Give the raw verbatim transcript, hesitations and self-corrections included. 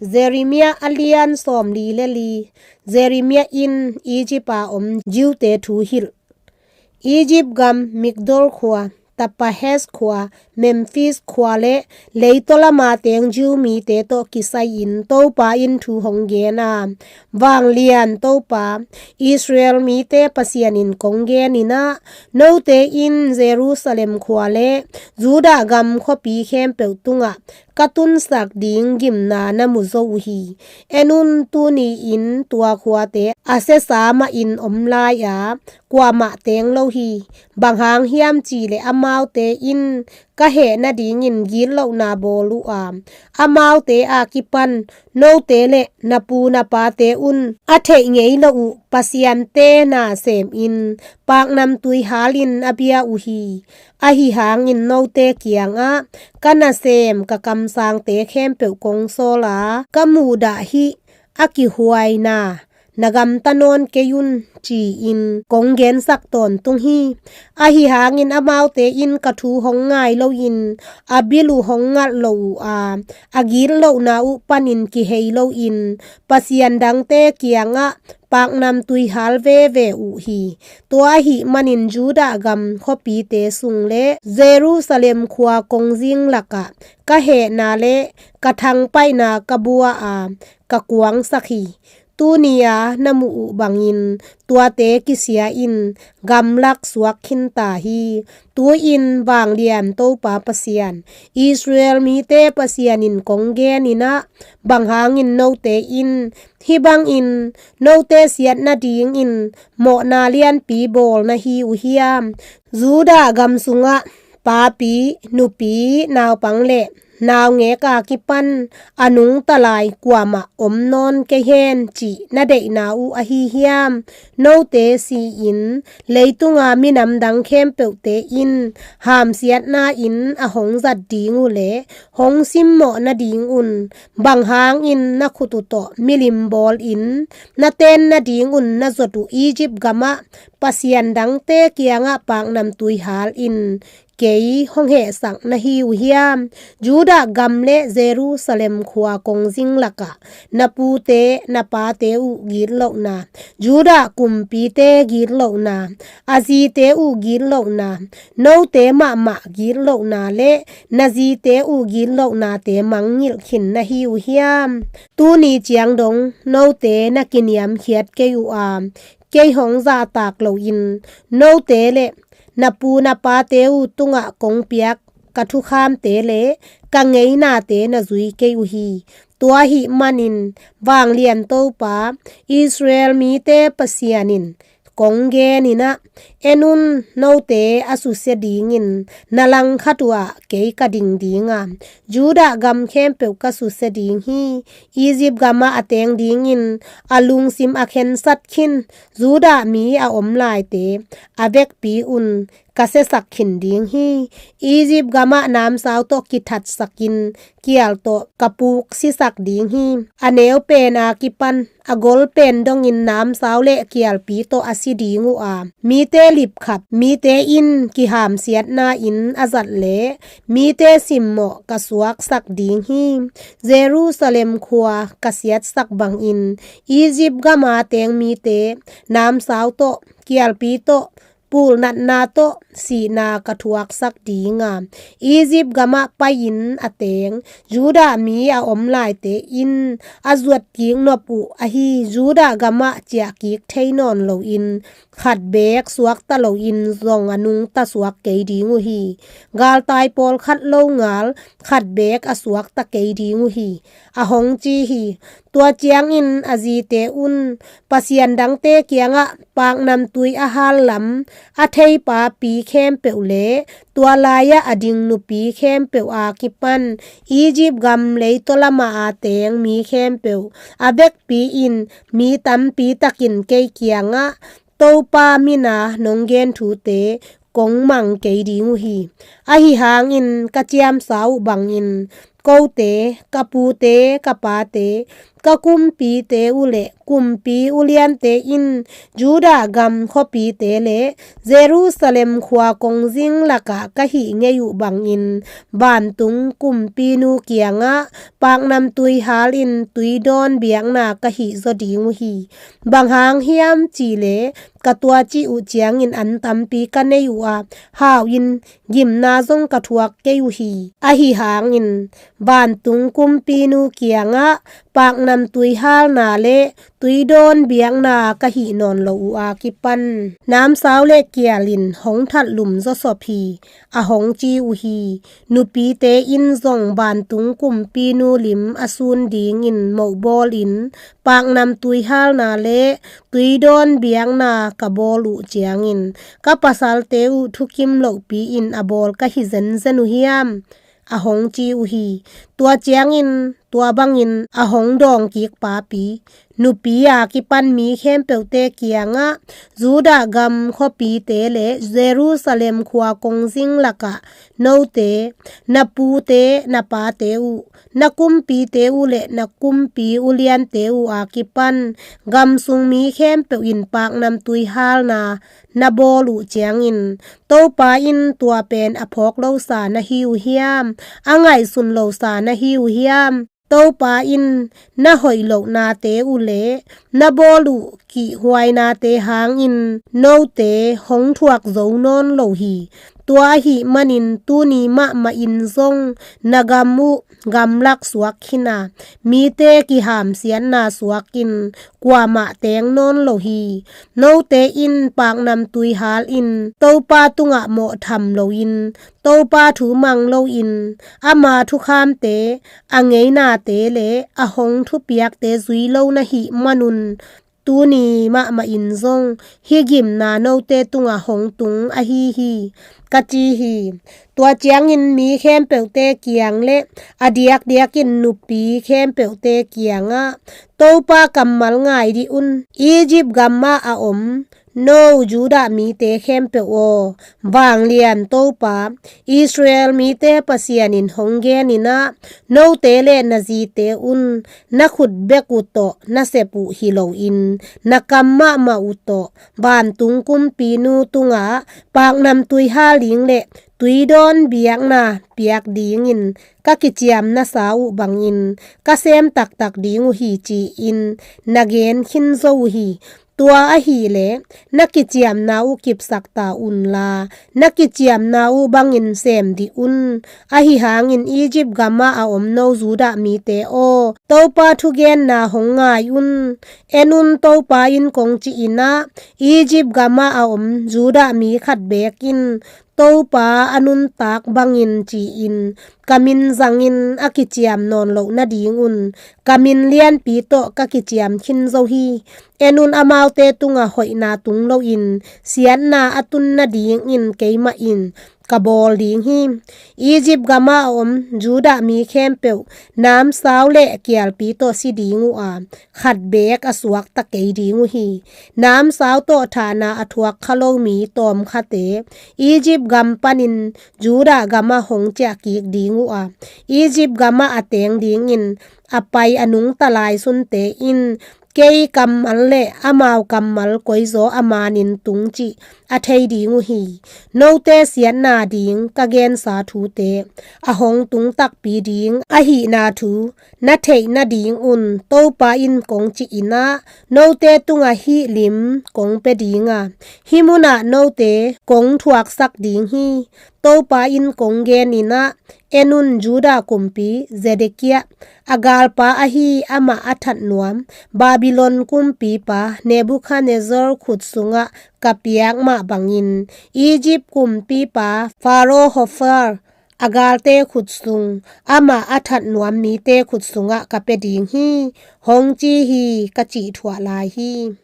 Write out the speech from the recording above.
Jeremiah a lian sawmli le li. Jeremiah in Egypt a om Jew-te thu hilh. Egypt gam Migdol khua, Tapahes khua, Memphis khua le leitaw lama teng Jew mite tawh kisai-in Topa in thu hong gen a, Vanglian Topa, Israel mite Pasian in kong gen in ah, note in Jerusalem khua le Judah gam khuapi khempeuh tungah ka tunsak ding gimna na mu zo uh hi. En un, tuni-in tua khuate a siasa mahin om lai a, kuamah teng lo hi. Bang hang hiam cih leh amaute in ka heh nadingin gitlohna bawl uh a, amaute a kipan note le na pu na pate un a theih ngei lo uh pasiante na semin paknamtui halin a bia uh hi. Ahi hangin note kiangah ka nasem ka kamsangte khempeuh kong sawl a, ka muhdah hih a kihuaina na gamta nawn kei un, ci-in kong gensak tawntung hi. Ahi hangin amaute in ka thu hong ngai loin, a bil uh hong ngalh lo uh a, a gitlohna uh panin kihei loin, pasian dangte kiangah paknamtui hal veve uh hi. Tua ahih manin Judah gam khuapite sung le Jerusalem khua kongzing lakah ka hehna le ka thangpaihna ka bua a, ka kuangsak hi. Tuni-a na muh uh bangin tuate kisia in gamlak suak khinta hi. Tu-in Vanglian Topa Pasian, Israel mite Pasian in kong gen in ah, bang hangin note in hih bangin note siat nadingin mawhna lianpi bawl na hi uh hiam? Judah gam sungah papi, nupi, naupang le naungek a kipan a nungta lai kuamah om nawn kei hen cih na deihna uh ahi hiam? Note si-in leitunga minam dang khempeuhte in hamsiatna in a hong zat ding uh le hong simmawh nadingun, bang hangin na khut uh tawh milim bawlin na ten nadingun na zot uh Egypt gamah pasian dangte kiangah paknamtui halin kei hong hehsak na hi uh hiam? Judah gam le Jerusalem khua kongzing lakah na pute na pate uh gitlohna, Judah kumpite gitlohna, a zite uh gitlohna, note mahmah gitlohna le na zite uh gitlohnate mangngilh khin na hi uh hiam? Tuni ciang dong note na kiniamkhiat kei uh a, kei hong zahtak loin note le na pu na pate uh tungah kong piak ka thukhamte le ka ngeinate na zui kei uh hi. Tua ahih manin Vanglian Topa, Israel mite Pasian in kong gen in ah, en un, note a susia dingin na langkhat uhah kei ka ding ding a, Judah gam khempeuh ka susia ding hi. Egypt gamah a teng dingin a lungsim a khensat khin Judah mi a om laite a vekpi un ka siasak khin ding hi. Egypt gamah namsau tawh kithatsakin kial tawh ka puksisak ding hi. A neu pen a kipan a gol pen dongin namsau le kialpi tawh a si ding uh a, mite lipkhap, mite in kihamsiatna in a zat le mite simmawh ka suaksak ding hi. Jerusalem khua ka siatsak bangin Egypt gama teng mite namsau tawh, kialpi tawh, pulnatna tawh sihna ka thuaksak ding a, Egypt gamah pai-in a teng Judah mi a om laite in a zuat kik nop uh ahi Judah gamah ciah kik thei nawn loin, khat beek suakta loin zong a nungta suak kei ding uh hi. Galtai pawlkhat lo ngal khat beek a suakta kei ding uh hi, a hong ci hi. Tua ciangin a zite un pasian dangte kiangah paknamtui a hal lam a thei papi khempeuh le tua lai-ah a ding nupi khempeuh a kipan Egypt gam leitaw lama a teng mi khempeuh a vekpi-in mi tampi takin kei kiangah Topa mina nong gen thute kong mang kei ding uh hi. Ahi hangin ka ciamsa uh bangin kote, ka pute, ka pate, Ka kumpite uh le kumpi uliante in Judah gam khuapite le Jerusalem khua kongzing lakah ka hih ngei uh bangin vantung kumpinu kiangah paknamtui halin tuidawn biakna ka hihzaw ding uh hi. Bang hang hiam cihleh ka tuacih uh ciangin an tampi ka nei uh a, hau-in gimna zong ka thuak kei uh hi. Ahi hangin vantung kumpinu kiangah paknamtui halna le tuidawn biakna ka hih nawn lo uh a kipan namsau le kialin hong thatlum zawsop hi. A hong ci uh hi. Nupite in zong vantung kumpinu lim a sun dingin mohbawlin paknamtui halna le tuidawn biakna ka bawl uh ciangin ka pasalte uh thukim lohpi-in a bawl ka hi zenzen uh hiam? A hong ci uh hi. Tua ciangin tua bangin a hong dawng kik papi nupi a kipan mi khempeuhte kiangah, Judah gam khuapite le Jerusalem khua kongzing lakah note, na pute, na pate uh, na kumpite uh le na kumpi uliante uh a kipan gam sung mi khempeuh in paknamtui halna na bawl uh ciangin, Topa in tua pen a phawk losa na hi uh hiam? A ngaihsun losa na hi uh hiam? Topa in na hoih lohnate uh le na bawl uh kihhuainate hangin note hong thuak zo nawn lo hi. Tua ahih manin tuni mahmah in zong na gam uh gamlak suak khin a, mite kihamsiatna suakin kuamah teng nawn lo hi. Note in paknamtui halin Topa tungah mawhtham loin, Topa thu mang loin, ama thukhamte, a ngeinate le a hong thupiakte zui lo na hih manun, tuni mahmah in zong hih gimna note tungah hong tung ahi hi, ka ci hi. Tua ciangin mi khempeuhte kiang le a diakdiakin nupi khempeuhte kiangah, Topa kammal ngai dih un. Egypt gamah a om no Judah mite khempeuh aw, vanglian Topa, Israel mite Pasian in hong genin ah, note le na zite un na khut bek uh tawh na sep uh hi loin, na kam mahmah uh tawh vantung kumpinu tungah paknamtui hal ding le tuidawn biakna piak dingin ka kiciamna sa uh bangin ka sem taktak ding uh hi, ci-in na gen khin zo uh hi. Tua ahih leh na kiciamna uh kipsak ta unla, na kiciamna uh bangin sem dih un. Ahi hangin Egypt gamah a om no Judah mite aw, Topa thugenna hong ngai un. En un, Topa in kong cih in ah, Egypt gamah a om Judah mi khat bek in Topa a nuntak bangin ci-in ka min zangin a kiciam nawn loh nadingun ka min lianpi tawh ka kiciam khin zo hi. En un, amaute tungah hoihna tung loin siatna a tun nadingin keimah in ka bawl ding hi. Egypt gamah a om Judah mi khempeuh namsau le kialpi tawh si ding uh a, khat beek a suakta kei ding uh hi. Namsau tawh thahna a thuak kha lo mi tawmkhate Egypt gam panin Judah gamah hong ciah kik ding uh a, Egypt gamah a teng dingin a pai a nungta lai sunte in kei kammal le amau kammal koizaw a manin tung cih a thei ding uh hi. Note siatna ding ka gensa thute a hong tung takpi ding ahihna thu na theih nadingun Topa in kong cih in ah, note tungah hih lim kong pia ding a, hih munah note kong thuaksak ding hi. Topa in kong genin ah, en un, Judah kumpi Zedekiah, a galpa ahi amah a that nuam Babylon kumpipa Nebuchadnezzar khut sungah ka piak mah bangin Egypt kumpipa Pharaoh Hophar a galte khut sung, amah a that nuam mite khut sungah ka pia ding hi, hong ci hi, ka cih thuah lai hi.